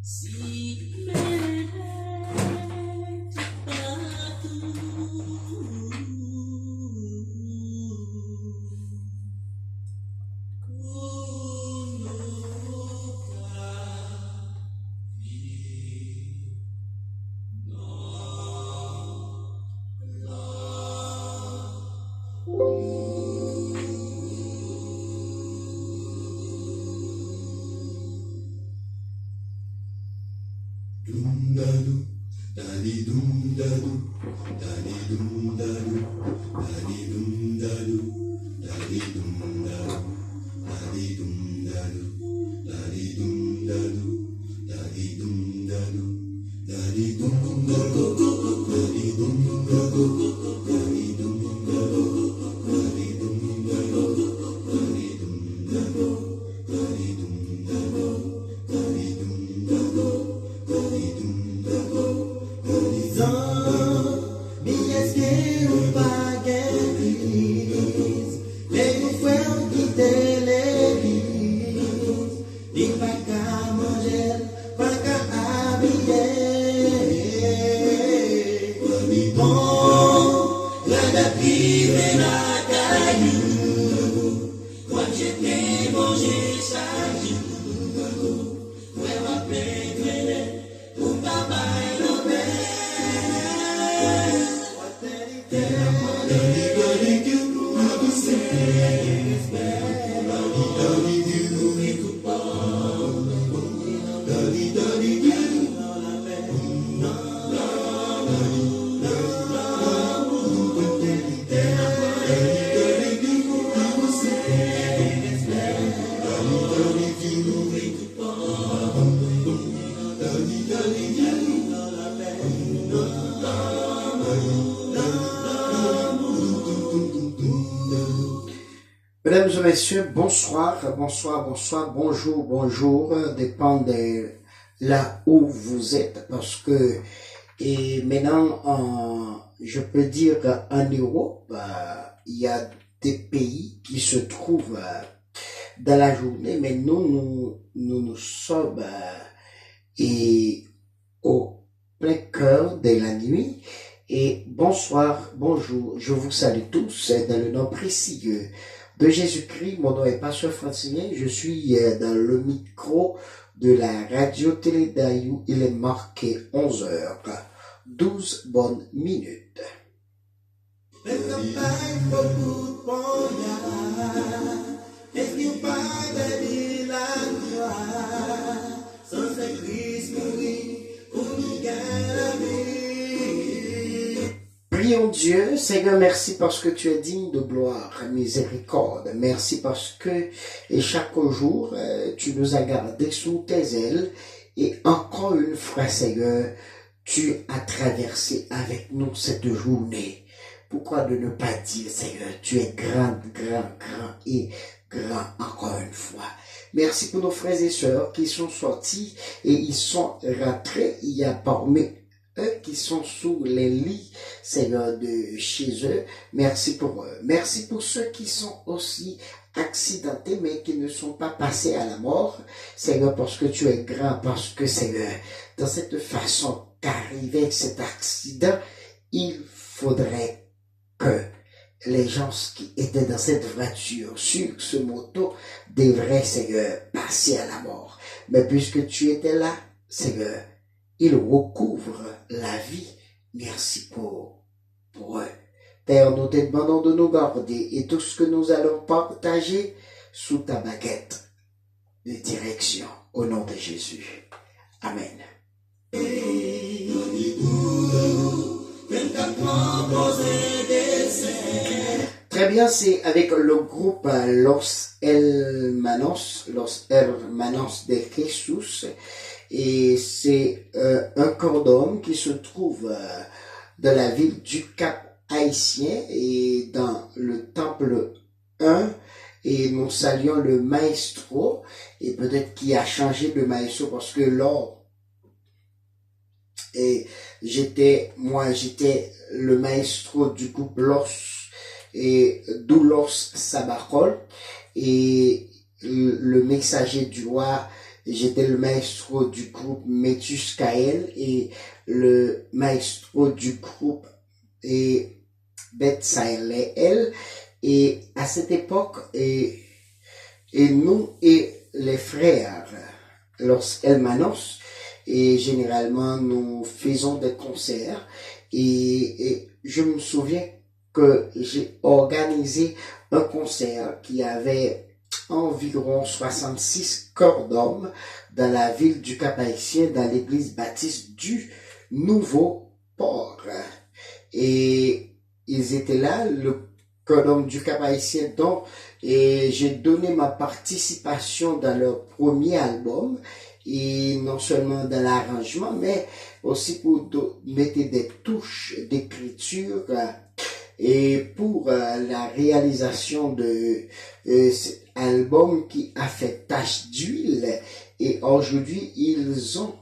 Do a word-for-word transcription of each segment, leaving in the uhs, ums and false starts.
Zanmi, èske ou pa gen kriz? Lè yon frè w kite legliz, li pa ka manje, pa ka abiye. Bon, rad ap rive lakay ou, w ap jete manje chak jou. Frè w ap plenyen, ou pa bay lòbèy. Mesdames et messieurs, bonsoir, bonsoir, bonsoir, bonjour, bonjour, euh, dépend de là où vous êtes, parce que, et maintenant, en, je peux dire qu'en Europe, euh, il y a des pays qui se trouvent euh, dans la journée, mais nous, nous, nous, nous sommes euh, et au plein cœur de la nuit. Et bonsoir, bonjour, je vous salue tous dans le nom précieux de Jésus-Christ. Mon nom est Pasteur Francilien, je suis euh, dans le micro de la radio Télé Dayou. Il est marqué onze heures, douze bonnes minutes. Menm kanpay fò kout ponya, èske w pa tande laglwa? San Kris mouri pou nou gen lavi. Prions Dieu, Seigneur, merci parce que tu es digne de gloire, miséricorde. Merci parce que et chaque jour, euh, tu nous as gardés sous tes ailes. Et encore une fois, Seigneur, tu as traversé avec nous cette journée. Pourquoi de ne pas dire, Seigneur, tu es grand, grand, grand et grand encore une fois. Merci pour nos frères et sœurs qui sont sortis et ils sont rentrés. Il y a parmi eux qui sont sous les lits, Seigneur, de chez eux. Merci pour eux. Merci pour ceux qui sont aussi accidentés, mais qui ne sont pas passés à la mort. Seigneur, parce que tu es grand, parce que, Seigneur, dans cette façon d'arriver à cet accident, il faudrait que les gens qui étaient dans cette voiture, sur ce moto, devraient, Seigneur, passer à la mort. Mais puisque tu étais là, Seigneur, ils recouvrent la vie. Merci pour, pour eux. Père, nous te demandons de nous garder et tout ce que nous allons partager sous ta baguette de direction. Au nom de Jésus. Amen. Très bien, c'est avec le groupe euh, Los Hermanos, Los Hermanos de Jesus. Et c'est euh, un cordon qui se trouve euh, dans la ville du Cap Haïtien et dans le temple un. Et nous saluons le maestro, et peut-être qu'il a changé de maestro parce que lors et j'étais, moi, j'étais le maestro du groupe Los et Doulos Sabacol et le messager du roi J'étais le maestro du groupe Métis Kael et le maestro du groupe et Beth Sael L. Et à cette époque, et, et nous et les frères Los Hermanos, et généralement nous faisons des concerts. Et, et je me souviens que j'ai organisé un concert qui avait environ soixante-six cœurs d'hommes dans la ville du Cap-Haïtien, dans l'église baptiste du Nouveau Port. Et ils étaient là, le cœur d'hommes du Cap-Haïtien, dont et j'ai donné ma participation dans leur premier album, et non seulement dans l'arrangement, mais aussi pour do- mettre des touches d'écriture euh, et pour euh, la réalisation de euh, cet album qui a fait tache d'huile. Et aujourd'hui, ils ont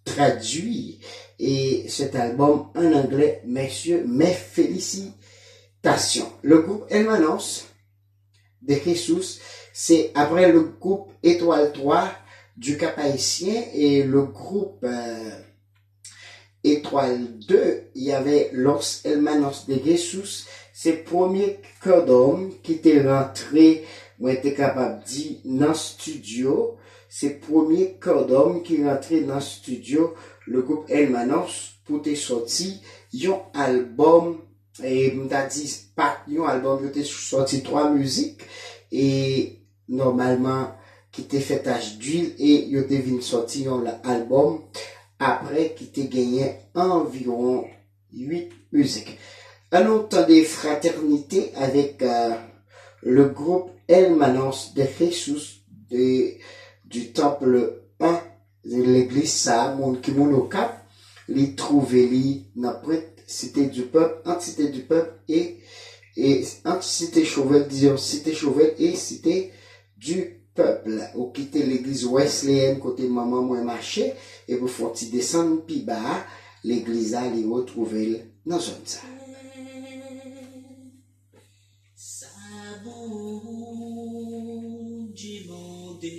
traduit et cet album en anglais, messieurs, mes félicitations. Le groupe Hermanos de Jesus, c'est après le groupe Étoile trois du Cap-Haïtien et le groupe euh, Étoile deux, il y avait Los Hermanos de Jesus. Se premye cœur d'hommes ki te rantre, mwen te kapab di, nan studio. Se premye cœur d'hommes ki rantre nan studio le groupe Hermanos pou te sòti yon album, e m ta di pa yon album, yo te sòti twa mizik, e nòmalman ki te fè tache d'huile, e yo te vin sòti yon album apre ki te genyen anviwon uit mizik. Ann nou tande Fraternité avec euh, le groupe Hermanos de Jesus de, du Temple un, legliz sa a, moun ki moun Okap, li twouve li nan pwent Cité du Peuple, ant Cité du Peuple e, e ant Cité Chauvel, dizon Cité Chauvel e Cité du Peuple. Ou kite legliz Wesleyèn kote manman mwen mache, epi w fè yon ti desann pi ba a, legliz la, li retwouve l nan zòn sa. Sa Bondye mande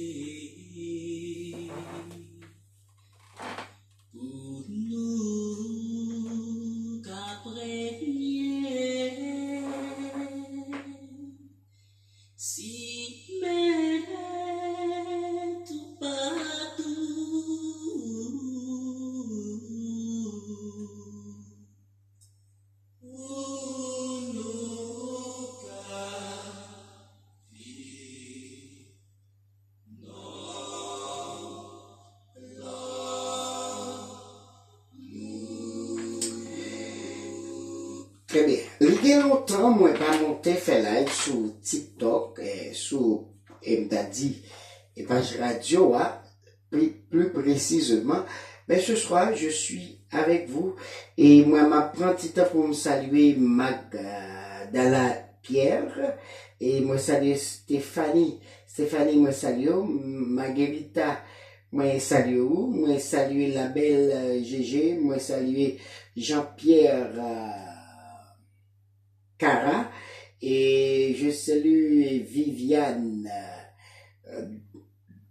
pou nou ka premye. Si men toupatou pou nou ka viv. Trè byen. Li gen lontan mwen pa monte fè live sou TikTok, eh, sou, e m ta di, e paj radyo a, pli, pli presizeman. Men ce soir, je suis avec vous. E mwen, m ap pran ti tan pou m salye Magdala Pierre. E mwen salye Stéphanie. Stéphanie, mwen salye w. Margarita, mwen salye w. Mwen salye Labelle, euh, Gégé. Mwen salye Jean-Pierre, euh, Cara. E je salye Viviane, euh,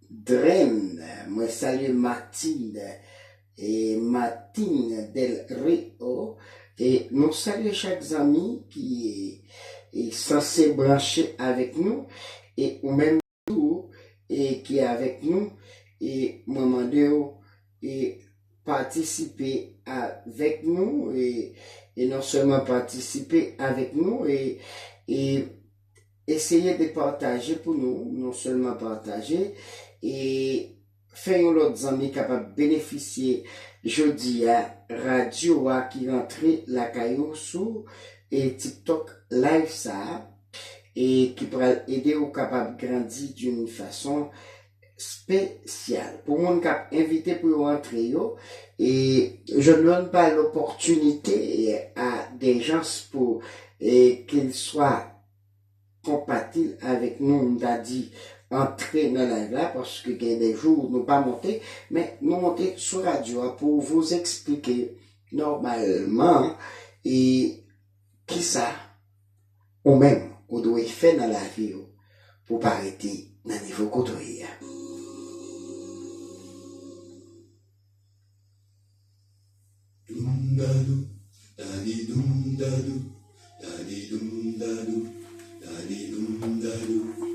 Dren. Mwen salye Martine, e Martine Del Rio. E nou salye chak zanmi ki e, e sanse branche avèk nou. E ou menm tou, e ki avèk nou. E mwen mande w, e patisipe avèk nou. E, e non sèlman patisipe avèk nou, e, e eseye de pataje pou nou, non sèlman pataje, e fè yon lòt zanmi kapab benefisye jodi a radyo a ki rantre lakay ou sou e TikTok live sa a, e ki pral ede ou kapab grandi d'une façon spéciale. Pou moun k ap envite pou yo rantre yo, e je ne donne pas l'opportunité à des gens pour, et qu'ils soient konpatil avèk nou, m ta di, antre nan live la, paske gen de jou nou pa monte, men nou monte sou radyo a pou vous expliquer nòmalman e kisa ou menm ou dwe fè nan lavi w pou pa rete nan nivo kote w ye a. Dadidoum dadou, dadidoum dadou, dadidoum dadou.